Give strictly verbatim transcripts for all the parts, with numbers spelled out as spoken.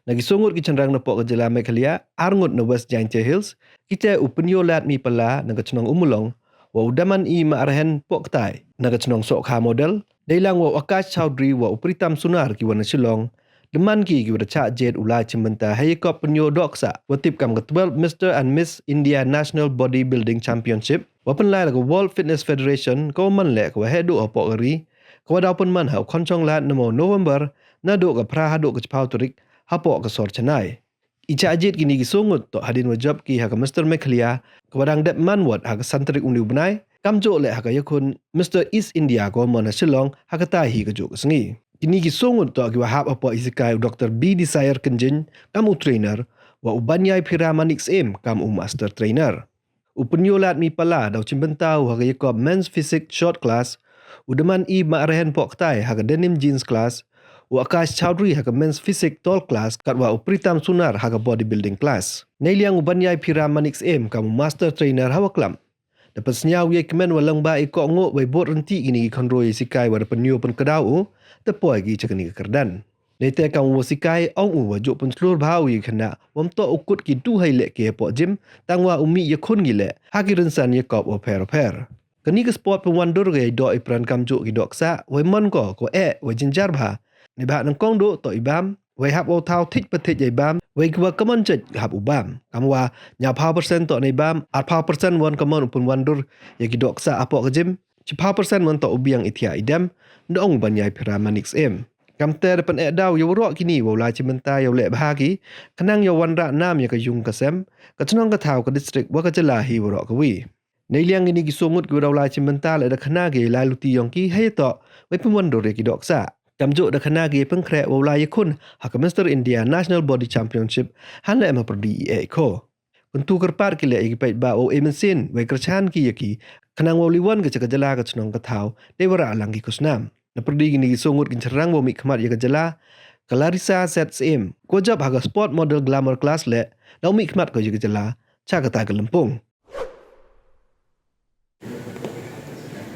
Na ki soo ngut ki chynrang na poh ka jylla Meghalaya, ar ngut na West Jaintia Hills, ki te u Pynyoladmipala na ka chnong Ummulong, wa u Daman-i Mahrehen Pohktai na ka chnong Sohkha Model, deilang wa u Akash Chowdhury wa u Pritam Sunar ki wa na Shillong, da man ki ki wa da chah jied u lai chimbynta ha yakop pynyoh dohksah wa tip kam ka twelve Mister and Miss India National Bodybuilding Championship wa pynlai la ka World Fitness Federation, ka wa man leh ka wa heh duh hapoh ka ri, ka wa daw pynman ha u Khonchonglad namo November, naduh ka phra haduh ka chiphaw tarik hapoh ka sor Chennai. I chah jied kini ki soo ngut toh hadien wa jop ki ha ka Mister Meghalaya, ka wa dang dep man wot ha ka san tarik uni u bnai, kamjooh leh ha ka yakhun Mister East India ka wa man ha Shillong ha ka tai hi ka jooh ka sngi. Kini ki soo ngut toh ki wa hap hapoh i sikai u Doctor B Desire Kynjin kam u trainer, wa u Banyaiphira Manik Syiem kam u master trainer. U Pynyoladmipala daw chimbynta u ha ka yakop Men's Physique Short Class, u Daman-i Mahrehen Pohktai ha ka Denim Jeans Class, u Akash Chowdhury ha ka Men's Physique Tall Class, katwa u Pritam Sunar ha ka Bodybuilding Class. Neiliang u Banyaiphira Manik Syiem kam u master trainer ha wa klam. Da pynsñiaw ya i kmen wa lang ba i kohnguh wa i bud ryntih kini ki khynroo ya i sikai wa da pynyoh pynkdaw u, da poi ki cha kani ka kyrdan. Neite kam u wa sikai, ong u wa jooh pynshlur bha u ya i khynnah, wa ym toh u kut ki duh hei leh ki hapoh gym, tang wa u mih yakhun ki leh ha ki rynsan yakop wa pher wa pher. Kani ka sport pynwandur ka ya i doh i pran kamjooh ki dohksah, wa i man ko ka wa eh, wa i jynjar bha. Neibhah nyngkong duh toh i bam, wa i hap wow thaw thik pa thik ya i bam, wa i ki wa kammon chait hap u bam. Kam wa ñiawphaw percent toh na i bam, arphaw percent wan kammon u pynwandur ya ki dohksah hapoh ka gym, chiphaw percent wan toh u biang i thiah i dem, da ong u Banyaiphira Manik Syiem. Kamte da pyneh daw ya waroh kini wow lai chimbynta yow leh bha ki, khnang yow wanrah nam ya ka yung ka sem, ka chnong ka thaw, ka district wa ka jylla hi waroh kawi. Neiliang kini ki soo ngut ki wa daw lai chimbynta leh da khana ki ya i lai luti yong ki hei toh wa i pynwandur ya ki dohksah. Kamjooh da khana ki ya i pynkhreh wow lai yakhun ha ka Mister India National Body Championship, hanleh em hapyrdi i eh i kho. Kyntu kyrpad ki leh ya ki paidbah wow e mynsien, wa i kyrchan ki ya ki, khnang wow liwan ka cha ka jylla ka chnong ka thaw, dei wa rah lang ki khusnam. Napyrdi kini ki soo ngut ki chynrang wow mihkhmat ya ka jylla, ka Larissa Seth Syiem, ka wa jop ha ka Sport Model Glamour Class leh, daw mihkhmat ko ya ka jylla cha kata ka lympung.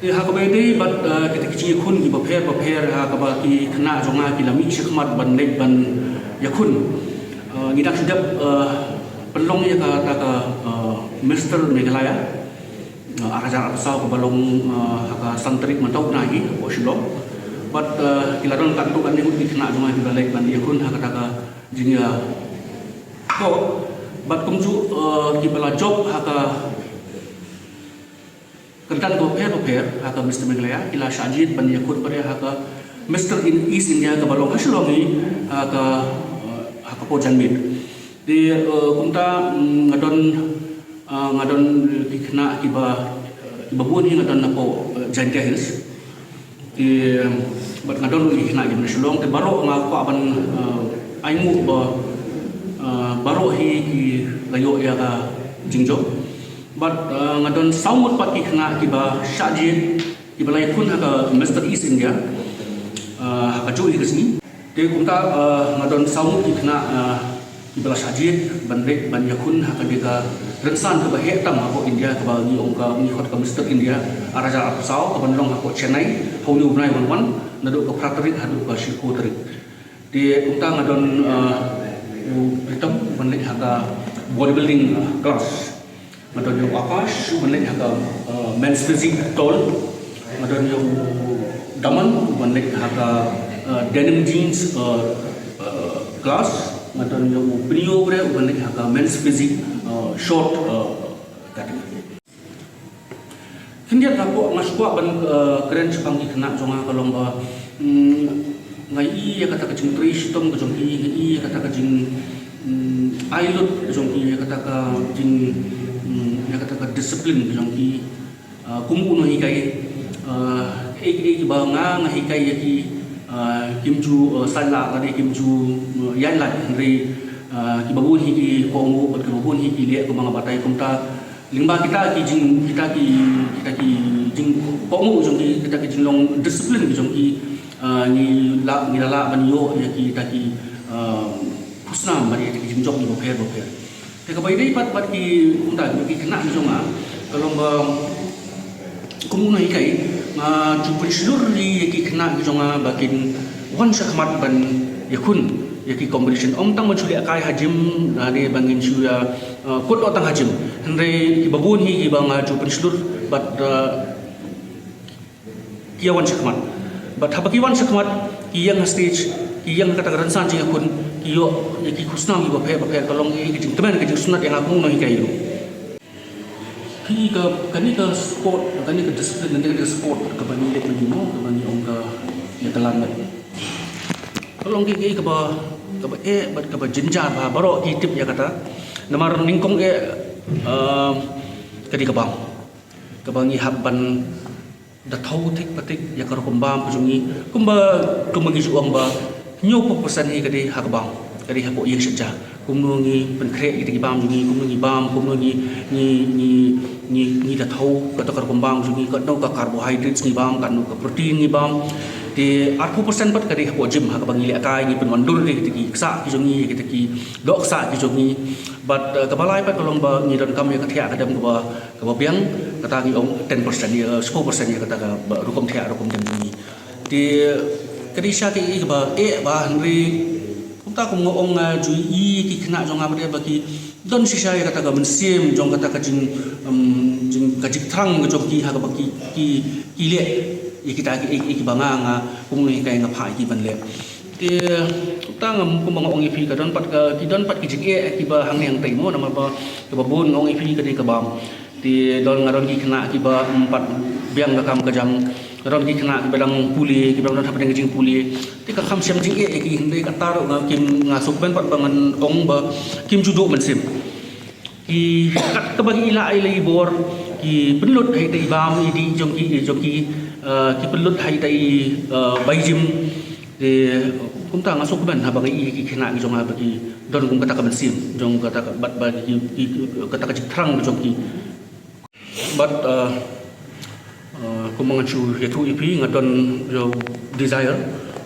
Te ha kaba ïadei bad, eh, kita ki jingïakhun kiba pher bapher ha kaba ki khynnah jong nga ki la mih shakhmat ban leit ban ïakhun. Eh, ngi dang shu dep, eh, pynlong ïa kata ka, eh, Mister Meghalaya, eh, ar hajar arphew saw kaba long, eh, ha ka san tarik mynta u bnai hi hapoh Shillong. Bad, eh, ki la don katto katne ngut ki khynnah jong nga kiba leit ban ïakhun ha kata ka jingïa ko, bad kumjuh, eh, kiba la jop ha ka kyrdan ko pher ko pher, ha ka Mister Meghalaya, ki la shah jied ban ïakhun bad ha ka Mister in East India kaba long ha Shillong hi, ha ka, eh, ha ka por janmiet. Te, eh, kumta, mm, nga don, eh, nga don ki khynnah kiba, eh, kiba bun hi nga don napoh, eh, Jaintia Hills. Te, bad nga don ki khynnah kiba na Shillong, te baroh nga kwah ban, eh, ainguh ba, eh, baroh hi ki la ïoh ïa ka jingjop. Bad, eh, nga don saw ngut pat ki khynnah kiba shah jied, kiba la ïakhun ha ka Mister East India, eh, ha kajuh hi ka sngi. Te kumta, eh, nga don saw ngut ki khynnah, eh, kiba la shah jied ban leit ban ïakhun ha kane ka rynsan kaba heh tam hapoh India, kaba ngi ong ka, ngi khot ka Mister India ar hajar arphew saw, kaban long hapoh Chennai ha une u bnai wan wan, naduh ka phra tarik haduh ka shiphew tarik. Te kumta nga don, eh, u Pritam ban leit ha ka bodybuilding, eh, class. Nga don ïa u Akash, u ban leit ha ka, uh, men's physique tall. Nga don ïa u Daman, u ban leit ha ka, uh, denim jeans, uh, uh, class. Nga don ïa u Pynïoh Bre, u ban leit ha ka men's physique, uh, short, uh, category. Khyndiat nga kwah, nga shu kwah ban, uh, kren shaphang ki khynnah jong nga ka long ba, mm, nga i ïa kata ka jingtrei shitom ka jong ki, nga i ïa kata ka jing, mm, ai lut ka jong ki, ïa kata ka jing, mm, ïa kata ka discipline ka jong ki. Ah, kum u nonghikai, ah, ei, ei, ba nga, nga hikai ïa ki, ah, kim ju, ah, salah, ka dei kim ju, ah, ïaid lait, hynrei, ah, kiba bun hi ki kohnguh, bad kiba bun hi ki leh, kumba nga batai kumta, lyngba kita ki jing, kita ki, kita ki jingkohnguh jong ki, kita ki jinglong discipline ki jong ki, ah, ngi la, ngi la lah ban ïoh ïa kita ki, ah, khusnam bad ïa kita ki jingjop kiba pher bapher. Te kaba ïadei pat, pat ki, kumta, ki khynnah ki jong nga, ka long ba, kum u nonghikai, nga ju pynshlur ïa ki khynnah ki jong nga ba kin wan shakhmat ban yakhun ya ki competition. Ym tang ban shu lehkai ha gym, lane ba ngin shu ya, uh, kut o tang ha gym. Hynrei ki babun hi ki ba nga ju pynshlur, bad, uh, ki ya wan shakhmat. Bad haba ki wan shakhmat, ki yang ha stage, ki yang kata ka rynsan jingyakhun, ki yoh ya ki khusnam ki bapher bapher, ka long ya ki jingkmen, ki jingsnat ya nga kum u nonghikai. Hi ka, kani ka sport, kani ka discipline, kani ka sport, kaba ngi leh mynta, kaba ngi ong ka, ya ka lan met. Ka long ki, ki kaba, kaba eh, bad kaba jynjar bha, baroh ki tip ya kata. Namar nyngkong eh, um, kani ka bam. Kaba ngi hap ban da thaw thik pathik ya ka rukom bam ka jong ngi. Kumba, kumba ngi ju ong ba, hynñiewphaw percent hi ka dei ha ka bam, ka dei hapoh ïing shet ja. Kumno ngi pynkhreh kita ki bam jong ngi, kumno ngi bam, kumno ngi, ngi, ngi, ngi, ngi da thaw kata ka rukom bam jong ngi, katno ka carbohydrates ngi bam, katno ka protein ngi bam. Te arphaw percent pat ka dei hapoh gym, ha kaba ngi lehkai, ngi pynwandur kita ki ksah ki jong ngi, kita ki doh ksah ki jong ngi. Bad, uh, kaba lai pat ka long ba ngi donkam ya ka thiah ka dem kaba, kaba biang, kata ngi ong ten percent ya, uh, shiphew percent ya kata ka ba rukom thiah rukom dem jong ngi. Te ka dei shisha ki, i kaba eh bha, hynrei kumta kum nga ong, uh, ju i ki khynnah jong nga ba dei ba ki don shisha ya kata ka mynsiem jong kata ka jing, um, jing, ka jingthrang ka jong ki ha kaba ki, ki, ki leh ya kita ki, i, i kiba nga, nga kum u nonghikai nga phah ya ki ban leh. Te kumta ngam, kumba nga ong ya phi, ka don pat ka, ki don pat ki jingeh kiba hangne hangtai mo, namar ba kaba bun nga ong ya phi ka dei ka bam. Te don, nga don ki khynnah kiba, mm, pat biang ka kam ka jam. Nga don ki khynnah kiba dang pule, kiba dang don hapdeng ka jingpule. Te ka kham shem jingeh ya ki, hynrei kata ruh nga kim, nga sngewkmen pat ba ngan ong ba kim ju duh mynsiem. Ki kat kaba ki lah i la i bor, ki pynlut ha ita i bam i dih jong ki, jong ki, uh, ki pynlut ha ita i, uh, bai gym. Te kumta nga sngewkmen haba nga i ki khynnah ki jong nga ba ki don kum kata ka mynsiem jong kata ka, bad ba ki, ki, ki, kata ka jingthrang jong ki. Bad, uh, uh, kumba nga ju ïathuh ya phi, nga don u Desire,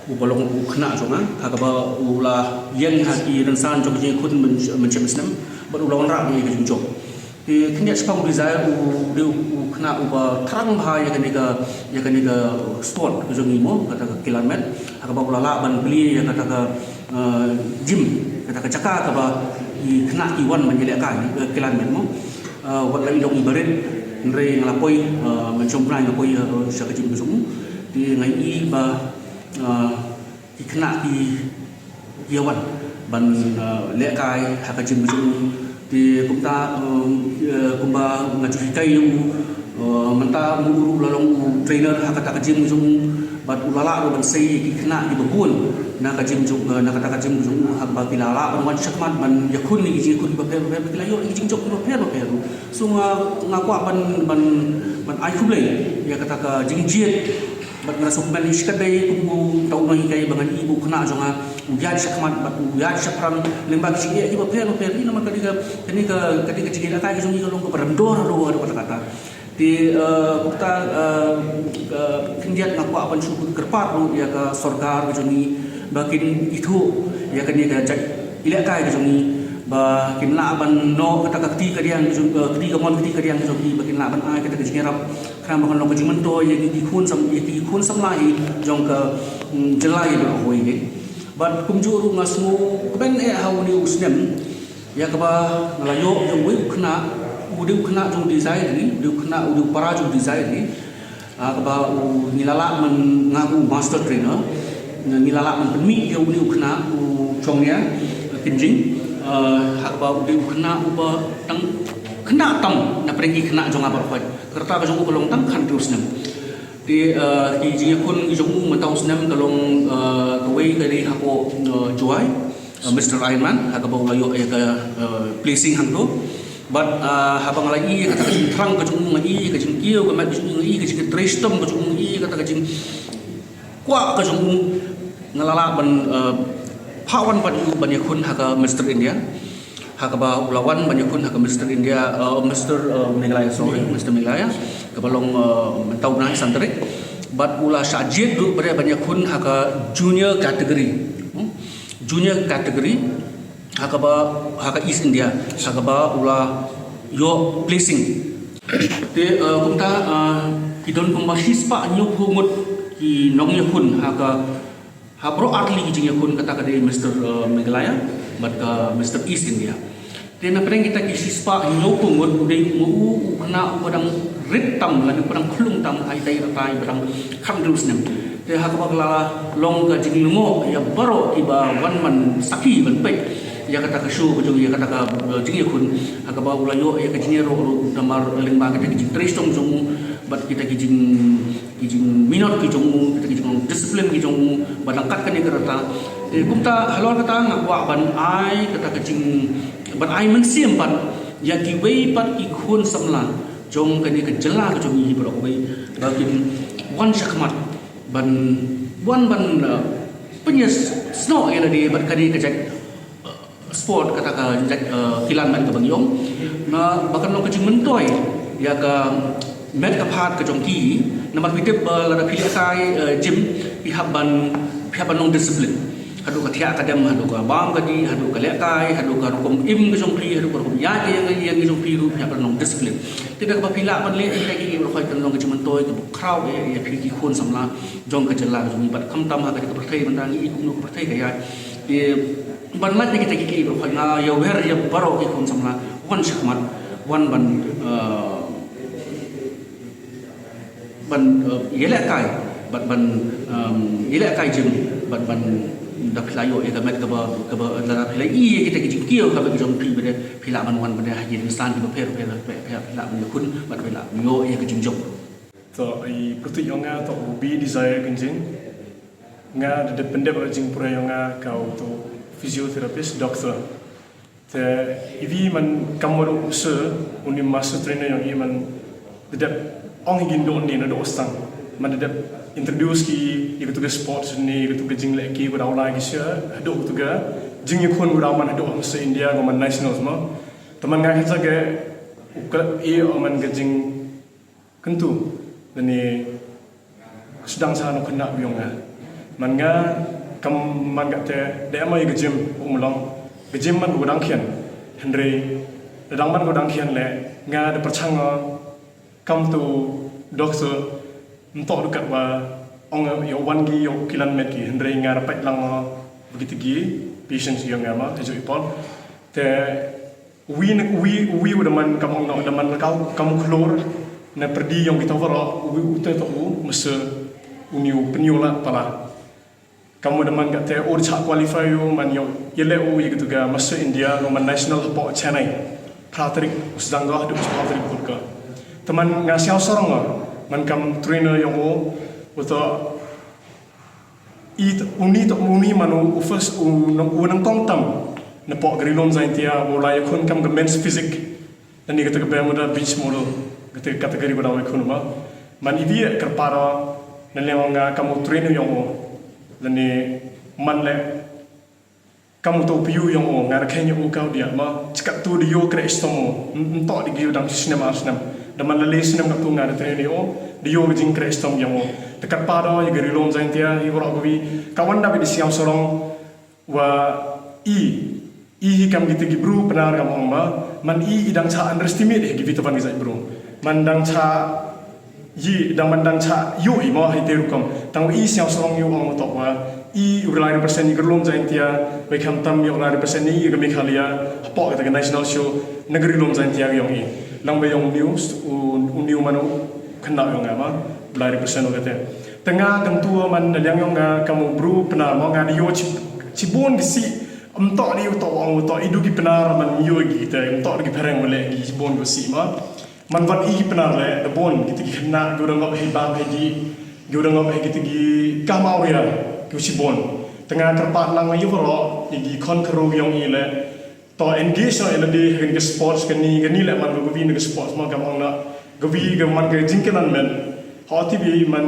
uba long u khynnah jong nga, ha kaba u la ïeng ha ki rynsan jong ka jingkhun myn-, mynshem snem, bad u la wanrah ïa ka jingjop. Te khyndiat shaphang u Desire, u dei u khynnah uba thrang bha ïa kane ka, ïa kane ka sport ka jong ngi mo, kata ka kilan met. Ha kaba u la lah ban plie ïa kata ka, uh, gym, kata ka jaka kaba i khynnah ki wan ban ïalehkai, uh, kilan met mo. Uh, wat la i long i barit, hynrei nga la poi, uh, mynchong bnai nga poi, uh, sha ka gym ka jong u. Te nga i ba, uh, ki khynnah ki, ki wan ban, uh, lehkai ha ka gym ka jong u. Te kumta, um, uh, kumba nga ju hikai ïa u, uh, mynta u ruh la long u trainer ha kata ka gym ka jong u. Bad u la lah ruh ban sei ïa ki khynnah kiba bun na ka gym jong, uh, na kata ka gym ka jong u, ha kaba ki la lah ban wan shakhmat ban ïakhun ïa ki jingkhun kiba pher bapher, ki la ïoh ïa ki jingjop kiba pher bapher ruh. So nga, nga kwah ban, ban, ban ai khublei ïa kata ka jingjied. Bad nga sngewkmen, i shi katdei kum u tau nonghikai ba ngan i ba u khynnah jong nga u ïaid shakhmat bad u ïaid shaphrang lyngba ki jingeh kiba pher bapher. Namar kane ka, kane ka, kane ka jingeh lehkai ka jong ngi ka long kaba rem dor ruh, ruh kata kata. Te, uh, kumta, uh, uh, khyndiat nga kwah ban shu kyrpad ruh ïa ka sorkar ka jong ngi ba kin ithuh ïa kane ka jait i lehkai ka jong ngi, ba kin lah ban noh kata ka kti ka riang ka jong, uh, kti kamon kti ka riang ka jong ngi, ba kin lah ban ai kata ka jingïarap. Khnang ba kan long ka jingmyntoi ïa ki khun sam, ïa ki khun samla hi jong ka, mm, jylla hi baroh kawei hi. Bad kumjuh ruh nga sngewkmen eh ha une u snem, ïa kaba nga la ïoh ïa uwei u khynnah, u dei u khynnah jong u Desire hi, u dei u khynnah, u dei u para jong u Desire hi. Ah, kaba u ngi la lah man nga u master trainer, ngi la lah man pynmih ïa une u khynnah u Chongnia Kynjing, ah, ha kaba u dei u khynnah uba tang khynnah tam na pdeng ki khynnah jong nga baroh. Ka rta ka jong u ka long tang khathynriew snem. Te, uh, ki jingïakhun ki jong u mynta u snem ka long, uh, kawei ka dei hapoh, uh, Jowai, uh, Mister Ironman, ha kaba u la ïoh ïa ka, uh, placing hangto. Bad, uh, haba nga la i ïa kata ka jingthrang ka jong u, nga i ïa ka jingkiew ka met ka jong u, nga i ïa ka jingtrei shitom ka jong u, nga i ïa kata ka jingkwah ka jong u, nga la lah ban, uh, phah wan pat ïa u ban ïakhun ha ka Mister India. Ha kaba u la wan ban ïakhun ha ka Mister India, uh, Mister, uh, Meghalaya, sorry, Mister Meghalaya, kaba long, uh, mynta u bnai san tarik. Bad u la shah jied ruh pat ban ïakhun ha ka junior category. Hmm? Junior category, ha kaba, ha ka East India, ha kaba u la ïoh placing. Te, uh, kumta, uh, ki don kumba shispah hynñiewphew ngut ki nongïakhun ha ka Ha bro arli ki jingyakhun kata ka dei Mister, uh, Meghalaya, bad ka Mister East India. Te na pdeng kita ki sispah hynñiaw phaw ngut u dei u ma u u khynnah u ba dang rit tam lane u ba dang khlung tam ha ita i rta i ba dang khathynriew snem. Te ha kaba ka la long ka jinglyngngoh ya baroh ki ba wan man sakhi ban peit ya kata ka show ka jong ya kata ka, uh, jingyakhun ha kaba u la yoh ya ka jingyaroh ruh namar lyngba kita ki jingtrei shtong jong u bad kita ki jing ki jingminot ki jong u, kita ki jingdiscipline ki jong u, ba dang kat kane ka rta. Eh, kumta halor kata nga kwah ban ai kata ka jing, ban ai mynsiem pat ya kiwei pat ki khun samla jong kane ka jylla ka jong i hi baroh kawei, ba kin wan shakhmat ban wan ban, uh, pynyasnoh ya lade bad kane ka jait sport kata ka jait, uh, kilan met ka bang yong. Na ba kan long ka jingmyntoi ya ka met ka phad ka jong ki. Namar phi tip ba lada phi lehkai, uh, gym, phi hap ban, phi hap ban long discipline. Haduh ka thiah ka dem, haduh ka bam ka dih, haduh ka lehkai, haduh ka rukom im ka jong phi, haduh ka rukom ïaid ka ïeng ka jong phi ruh phi hap ban long discipline. Te da kaba phi lah ban leh, phi leh ki, phi khoi kan long ka jingmyntoi ka buk khraw ya, ya phi ki khun samla jong ka jylla ka jong i bad khamtam ha ka pyrthei, ban dang i kumno ka pyrthei ka ïaid. Te ban lait na kita ki, ki ba khoi nga ya wer ya baroh ki khun samla wan shakhmat, wan ban, uh, ban, uh, yalehkai, ban, ban, um, yalehkai gym, ban, ban da phi la yoh ya ka met kaba, kaba da phi la i ya kita ki jingkiew kaba ki jong phi ba da phi la ban wan ba da ha ki rynsan ki ba pher pher, phi la ban yakhun bad phi la yoh ya ka jingjop. To i pyrtuit yong nga to u Bi Desire Kynjing. Nga da dep pyndep jingpyrshah yong nga ka u to physiotherapist, doctor. Te i wi man kam waroh u sir, u ni master trainer yong i man da dep ong hi gin doh ni na doh stang. Man da dep introduce ki i ka tu ka sports ni, i ka tu ka jingleh ki, ka daw lai ki sir, haduh ka tu ka jingyakhun ka daw man haduh ha India, ka man nationals mo. Te man nga kynsa ka u ka i o man ka jing kyntu, da ni sdang sa no khynnah yong nga. Man nga kam man ka te, da em i ka gym, u mlong. Ka gym man ka dang khian. Hynrei, da dang man ka dang khian le, nga da pyrchang nga, kam tu doctor, ym toh du kat wa, ong yow wan ki, yow kilan met ki, hynrei nga da pait lang nga, bagi tigi, patients yong nga ma, te ju i pon. Te, Wi na, wi, wi u da man kam ong no, da man ka u, kam u khlur, na pyrdi yong kita waroh, wi u te to u, masa u ni u pynyoh la pala. Kam u da man ka te u da chah qualify u, man yow, yaleh u ya ka tu ka masa India, no man national hapoh Chennai. Phra tarik, u sdang ka, haduh phra tarik kut ka. Te man nga siaw sarong nga, man kam trainer yong u, u to, I t-, uni to, uni man u, u first, u nang, u nang kong tam. Na pok ka Ri Lum Jaiñtia, u lai yakhun kam ka men's physique. Nani kata ka Bermuda beach model. Kata ka category ba dang yakhun ma. Man i di kyrpad o, na liang nga kam u train u yong u. Nani man le, kam u to piu yong u, nga da kheiñ u ka u dia ma, chikat tu di yoh kreh stom u, n-, nto di gi dang snem ar snem. Da man la le snem ka tu nga da train u, di yoh jing kreh stom yong u. Te kyrpad o, ya ka Ri Lum Jaiñtia, i waroh ka wi, ka wan da bi di siam sarong, wa i, i hi kam kita ki bru Pnar kam ong ma, man i, i dang cha underestimate hi ki bit wan ki jait bru. Man dang cha Yi, dang man dang cha, yu i mo hi te rukom. Tang i siaw sarong yu ong to wa. I u lai represent i ka Ri Lum Jaiñtia, wei kham tam yu lai represent i ka Meghalaya, hapoh kata ka national show, na ka Ri Lum Jaiñtia yong i. Lang ba yong news, u, u new man u, khynnah yong nga ma, u lai represent u kata. Te nga kam tu man na liang yong nga kam u bru Pnar mo nga di yu chi, chibun ki si, ym to di u to ong u to, i du ki Pnar man yu ki te, ym to di ki phareng wale ki chibun ki si ma. Man wat i ki Pnar le, da bon, kita ki khynnah, ki u da ngop hei bam hei di, ki u da ngop hei kita ki kam awria, ki u chibun. Te nga kyrpad lang yu waroh, i ki khon kharu yong i le. To engage no i la di, hei ki sports kani, kani le man ka wi na ka sports ma kam ong na, ka wi ka man ka jingkynnan men. Ho ti bi man,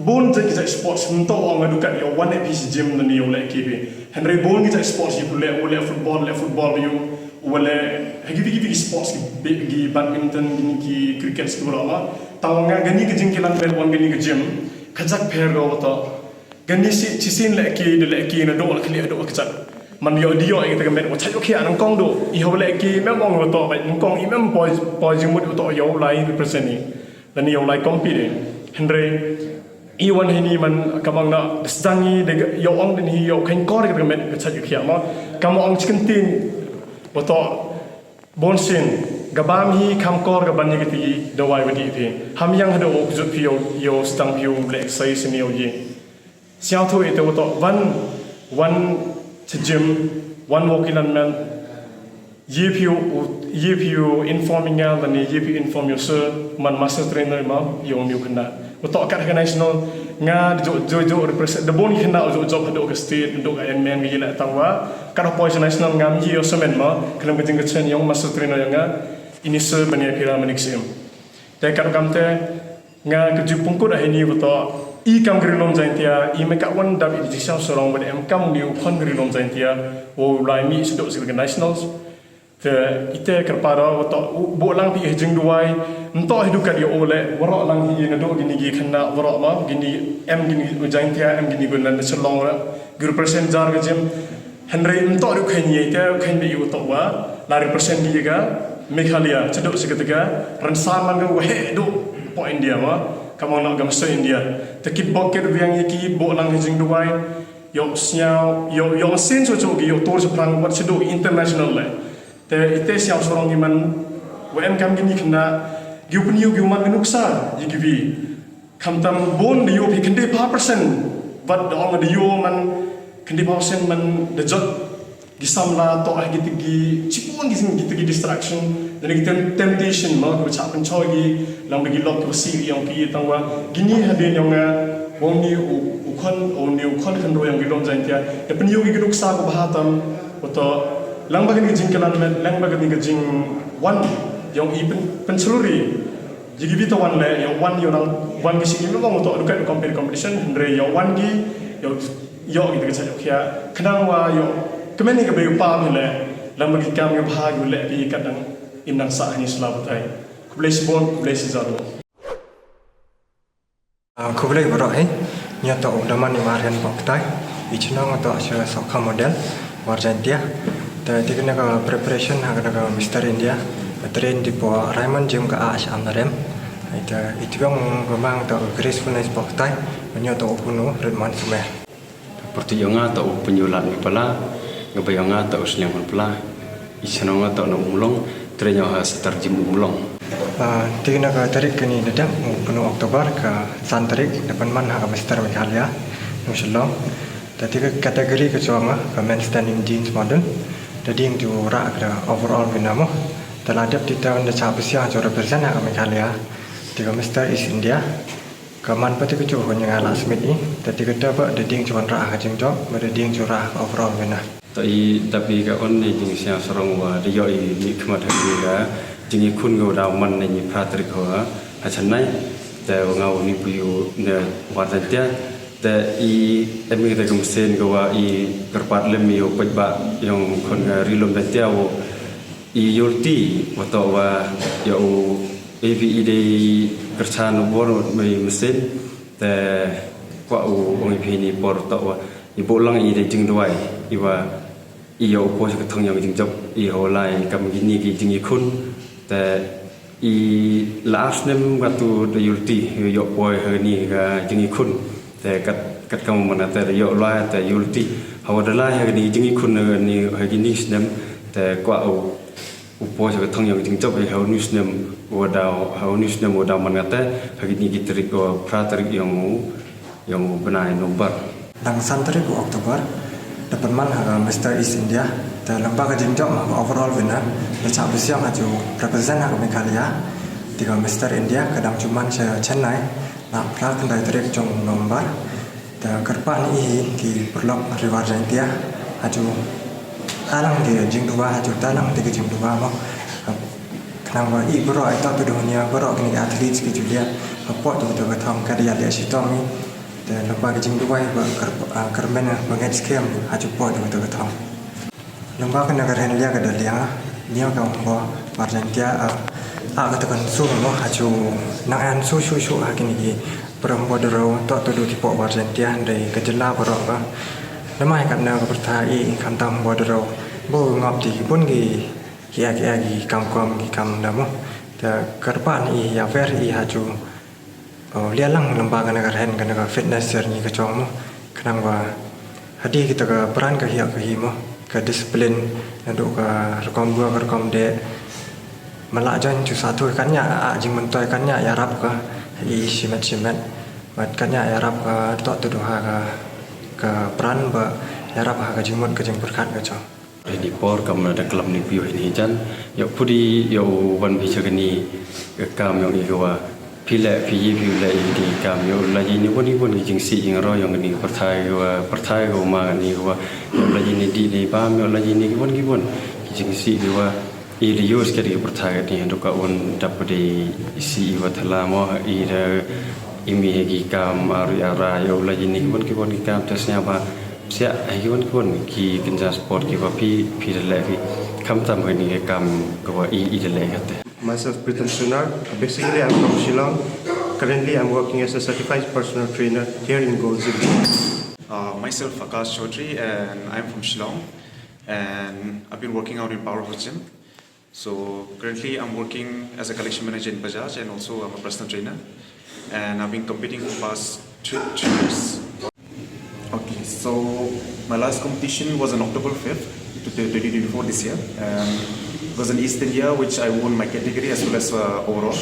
bon jait ki jait sports, ym to ong nga du kat yow wan e phi si gym na ni yow le ki bi. Hynrei bon ki jait sports yu le, u le football, le football yu, u le, hei ki bi ki bi ki sports ki, bi, ki badminton, ki, ki cricket ki bro ma. Tang nga kani ka jingkynnan men wan kani ka gym, ka jait pher ko to. Kani si, chi sin le ki, de le ki, na do le ki, do ka jait. Man yow di yow e ta ka met, wa cha yow ki anang kong do. I ho le ki, mem ong to, ba, nang kong i mem poi, poi jingmut to yow lai represent i. Lani yow lai compete. Hynrei, I wan hini man kamang na sdang i de yow ong din hi yow khein kor ka met ka chait ka khiah ma. Kam ong chicken tin. Wato bon sin gabam hi kam kor ka ban i kiti dawai wadi phi. Ham yang hado u kjut phi yow, yow sdang phi yow le sai sini yow ye. Siaw thu ite wato wan, wan chajim, wan wakilan men. Ye phi u, ye phi u informing ya, lani ye phi inform yow sir, man master trainer ma, yow niu kena. Wato kat ka national, nga jo, jo, jo represent, da bon kena jo job hado ka state, hado ka N M N ka ye la tangwa. Kat poi national ngam ye yow semen ma, kelam ka jing ka chen yow master trainer yow nga, ini sir bania phi ra manik sim. Te kat kam te, nga ka ju pungkut a hini wato, i kam ka Ri Lum Jaintia, i me ka wan dap i di Siaw Sarong wad em kam ni u khon ka Ri Lum Jaintia, wow lai mi sidok sik ka nationals. Te ite kyrpad o wato, u, bo lang phi i jingduwai, nto hi dukat yow o le, warok lang hi na do gini gi kena warok ma, gini em gini u Jaintia, em gini gu nan Shillong ra, gu represent jar ka jim, Hynrei nto du khein ye te, khein be yow to wa, la represent ki ka Meghalaya, chadok si ka teka, ransan man ka wa he do po India ma, kamang na ka maso India. Te kit bok kit biang ye ki bo lang hi jingduwai, yow siaw, yow, yow sin so cho ki yow tur sa prang wat chadok international le. Te ite Siaw Sarong ki man, wa em kam kini kena, ki u pynyoh ki u man ka nuksa, ye ki bi. Khamtam bon da yoh phi khyndai phaw percent. Wat da ong da yoh man khyndai phaw percent man da jot ki samla to ha ki tiki chibun ki sing ki tiki distraction. Da ki tem-, temptation ma, ki chah pynchoi ki lang ba ki lok ki si yong ki tang wa. Kini hadien yong nga, wong ni u, u khon, u ni u khon khynroo yong ki Lum Jaintia. Da pynyoh ki ki nuksa ko bha tam, ko to lang ba ki ni jingkyllan met, lang ba ki ni ka jingwan yong i pyn-, pynchluri. Ji ki bi to wan le, yow wan yow nang, wan ki si ki me bang to, du ka compete competition, hynrei yow wan ki, yow, yow ki te ka cha yow khia, khnang wa yow, kmen ni ka be yow pam hi le, lang ba ki kam yow bha yow le ki kat dang, im nang sah ni sla batai. Khublei si bon, khublei si jaru. Ah, khublei baroh hi, nyo to u daman i Marian Poktai, i chnong to sha Sokha Model, War Jaintia. Te, te kena ka preparation ha kena ka Mister India, ka train di po Raymond Gym ka a sha Amlarem. Ite, ite bang ka mang to Gracefulness Poktai, nyo to u punu Redmond Sumer. Pyrtuit yong nga to u Pynyolat Mipala, nga ba yong nga to u Sliang Pala, i chnong nga to na Umlong, train yong ha Satar Gym Umlong. Ah, te kena ka tarik kani da dep, u punu October ka san tarik, da pynman ha ka Mister Meghalaya, nu Shillong. Te te ka category ka chong nga, ka men standing jeans model. Da ding tu rah ka overall winner mo. Te la dep ti ta da cha pesiang cho represent ha ka Meghalaya. Te ka Mister East India. Ka man pa te ka chu hon nga la smit i. Te te ka ta pa da ding chu rah ka jingjop, ba da ding chu rah ka overall winner. To i dap i ka on ni jing Siaw Sarong wa da yoh i ni khmat ha ni ka jing i khun ka wa da man ni ni phra tarik ho ha Chennai. Te wa nga u ni pu yu ne War Jaintia. Te i em i te ka mesen ka wa i kyrpad lem i u peit ba yong khon ka Ri Lum Jaintia wa i yulti wa to wa ya u A V E de kyrchan u bor me mesen. Te kwah u ong i phi ni por to wa i bo lang i de jingduwai i wa i yow u poi ka thong yong jingjop i ho lai kam kini ki jing i khun. Te i la ar snem ka tu da yulti yow poi ha ni ka jing i khun. Te kat, kat kam man te da yow lai te yulti. Hawa da lai ha ni jing i khun ha ni ha kini snem. Te kwah u u poi ka thong yong jingjop i ha u ni snem wa da, ha u ni snem wa da man nga te ha kini ki tarik wa phra tarik yong u, yong u bnai November. Dang san tarik u October, da pynman ha ka Mister East India, te lem ba ka jingjop ha ka overall winner, da cha pesiang ha chu represent ha ka Meghalaya, te ka Mister India, ka dang chu man cha Chennai, na phra khyndai tarik jong November. Te kyrpad ni i hi ki pyrlok Ri War Jaintia, ha chu talang ki jingduwa, ha chu talang te ki jingduwa mo. Khnang wa i baroh i to tu dunia, baroh kini ki athletes ki chu lia, ha poi tu tu ka thong ka dia lia shitom i. Te lem ba ki jingduwai ba kyrp-, ah, kyrmen ba ngeit skhem ha chu poi tu tu ka thong. Lem ba kani ka rhen lia ka da lia, nia ka ong ba War Jaintia, ah, ah, ka ta kan su mo ha chu nang an su su su ha kini ki pyrem bo dro to tu du ki po War Jaintia hynrei ka jylla baroh ka. Lem ai kat na ka pyrthai i khamtam bo dro bo ngop ti ki bun ki, ki a, ki a ki kam kom ki kam da mo. Te kyrpad ni i ya wer i ha chu Lia lang lamba kane ka rhen, kane ka fitness journey ka jong mo. Khnang wa hadien kita ka pran ka hiah ka hi mo, ka discipline, naduh ka rukom bua, ka rukom deh. Mala jan chu sa tu kan ïa, a, jingmyntoi kan ïa, ïarap ka, i shimet shimet. Bad kan ïa, ïarap ka, to tu duha ka, ka pran ba, ïarap ha ka jingmut ka jingpyrkhat ka jong. Hini por kam na da klam ni phi hini jan, yow pudi yow wan phi cha kani ka kam yong i ka wa phi leh phi ye phi leh i kani ka kam, yow la ji ni wan i wan ki jingsih jingroi yong kani ka pyrthai ka wa, pyrthai ka wa ma kani ka wa, yow la ji ni dih ni bam, yow la ji ni ki wan ki wan ki jingsih ki wa i da use ka di ka pyrthai kani, haduh ka wan dap ka di i sih i wa thala mo, i da i mi ha ki kam aru ara, yow la ji ni ki wan ki wan ki kam, te sñiaw ba psiah ha ki wan ki wan ki kynja sport ki wa phi, phi da leh phi, khamtam ha kani ka kam ka wa i, i da leh kate. Myself, Pritam Sunar. Basically, I'm from Shillong. Currently, I'm working as a certified personal trainer here in Gold Gym. Uh, myself, Akash Chaudhary, and I'm from Shillong. And I've been working out in Powerhouse Gym. So currently, I'm working as a collection manager in Bajaj, and also I'm a personal trainer. And I've been competing for past three, three years. Okay, so my last competition was on October fifth, to the twenty twenty-four this year. Um, it was in East India, which I won my category as well as, uh, overall.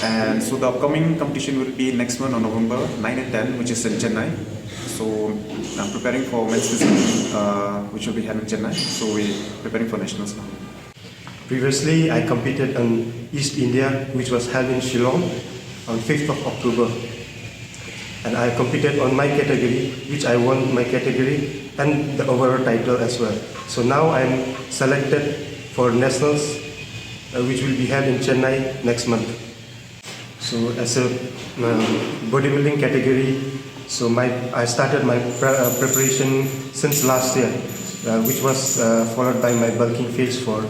And so the upcoming competition will be next month on November nine and ten, which is in Chennai. So I'm preparing for men's physique, uh, which will be held in Chennai. So we're preparing for nationals now. Previously, I competed in East India, which was held in Shillong on fifth of October. And I competed on my category, which I won my category and the overall title as well. So now I'm selected for nationals, uh, which will be held in Chennai next month. So as a, um, bodybuilding category, so my, I started my pre-, uh, preparation since last year, uh, which was, uh, followed by my bulking phase for,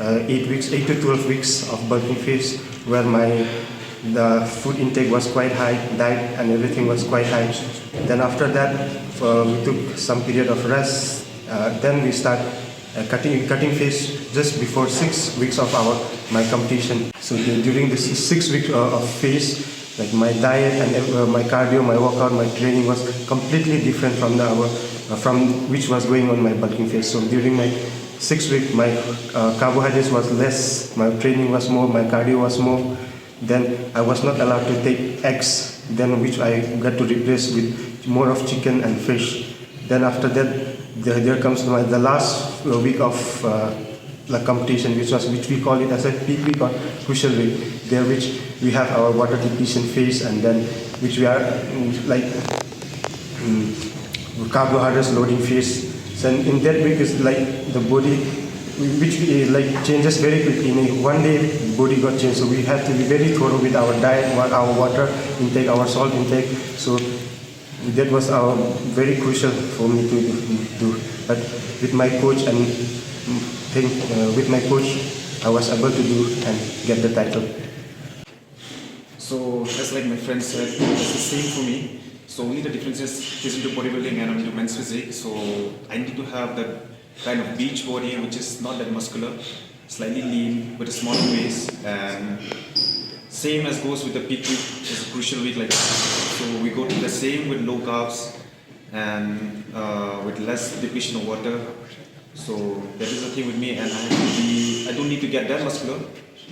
uh, eight weeks, eight to twelve weeks of bulking phase, where my, the food intake was quite high, diet and everything was quite high. Then after that, uh, we took some period of rest. Uh, then we start, uh, cutting, cutting phase just before six weeks of our, my competition. So the, during this six week, uh, of phase, like, my diet and, uh, my cardio, my workout, my training was completely different from the, our, uh, from which was going on my bulking phase. So during my six week, my, uh, carbohydrates was less, my training was more, my cardio was more. Then I was not allowed to take eggs, then which I got to replace with more of chicken and fish. Then after that, there, there comes my, the last, uh, week of, uh, the competition, which was, which we call it as a peak week or crucial week. There which we have our water depletion phase, and then which we are, mm, like, mm, carbohydrates loading phase. So in that week is like the body, which, uh, like, changes very quickly. In a one day, body got changed. So we have to be very thorough with our diet, what our water intake, our salt intake. So that was our very crucial for me to do. But with my coach and, mm, think, uh, with my coach, I was able to do and get the title. So, as like my friend said, it's the same for me. So, only the difference is he's into bodybuilding and I'm into men's physique. So, I need to have that kind of beach body, which is not that muscular, slightly lean, with a smaller waist, and same as goes with the peak week, which is a crucial week like that. So, we go to the same with low carbs and, uh, with less depletion of water. So that is the thing with me, and I have to be, I don't need to get that muscular,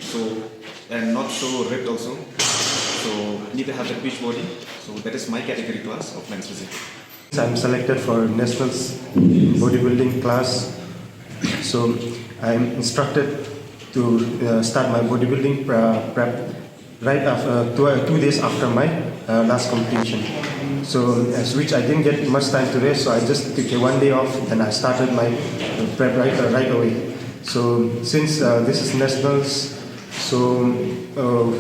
so, and not so ripped also. So need to have that beach body. So that is my category class of men's physique. I'm selected for nationals bodybuilding class. So I'm instructed to, uh, start my bodybuilding pre-, prep right after, uh, two, uh, two days after my, uh, last competition. So as which I didn't get much time to rest, so I just took a one day off and I started my, uh, prep right, uh, right away. So since, uh, this is nationals, so, uh,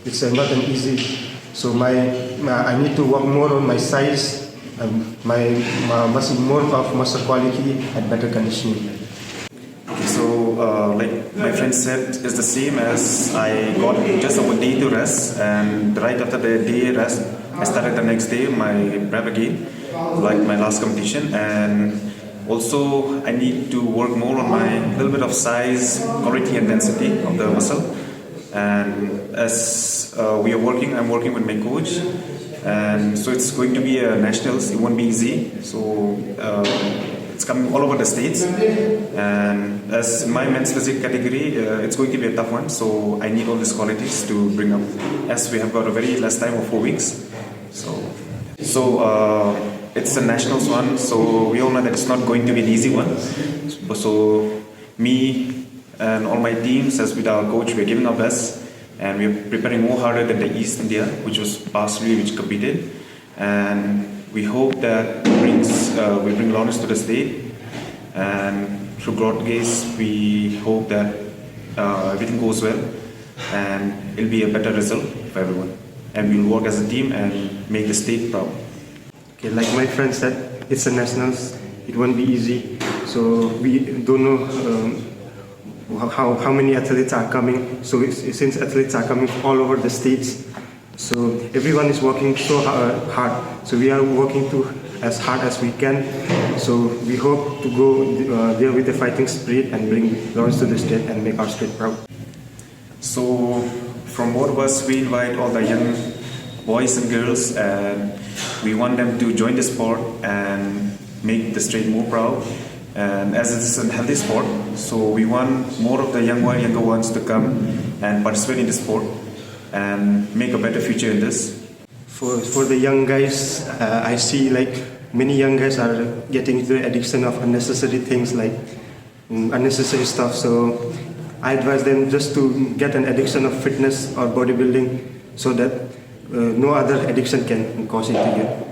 it's, uh, not an easy. So my, uh, I need to work more on my size, um, my, my muscle, more of muscle quality and better conditioning. Okay, so, uh, like my friend said, it's the same as I got just a day to rest, and right after the day rest, I started the next day my prep again, like my last competition, and also I need to work more on my little bit of size, quality, and density of the muscle. And as uh, we are working, I'm working with my coach. And so it's going to be a nationals. It won't be easy. So uh, it's coming all over the states. And as in my men's physique category, uh, it's going to be a tough one. So I need all these qualities to bring up, as we have got a very less time of four weeks. So, so uh, it's a nationals one. So we all know that it's not going to be an easy one. So me and all my teams, as with our coach, we're giving our best, and we're preparing more harder than the East India, which was past three, which competed. And we hope that brings uh, we bring Lawrence to the state, and through God grace, we hope that uh, everything goes well, and it'll be a better result for everyone. And we'll work as a team and make the state proud. Okay, like my friend said, it's a nationals. It won't be easy. So we don't know um, how, how how many athletes are coming. So it's, since athletes are coming all over the states, so everyone is working so ha- hard. So we are working too as hard as we can. So we hope to go uh, there with the fighting spirit and bring Lawrence to the state and make our state proud. So, from both of us, we invite all the young boys and girls, and we want them to join the sport and make the state more proud. And as it is a healthy sport, so we want more of the younger, younger ones to come and participate in the sport and make a better future in this. For, for the young guys, uh, I see like many young guys are getting into the addiction of unnecessary things like mm, unnecessary stuff. So I advise them just to get an addiction of fitness or bodybuilding so that uh, no other addiction can cause it to you.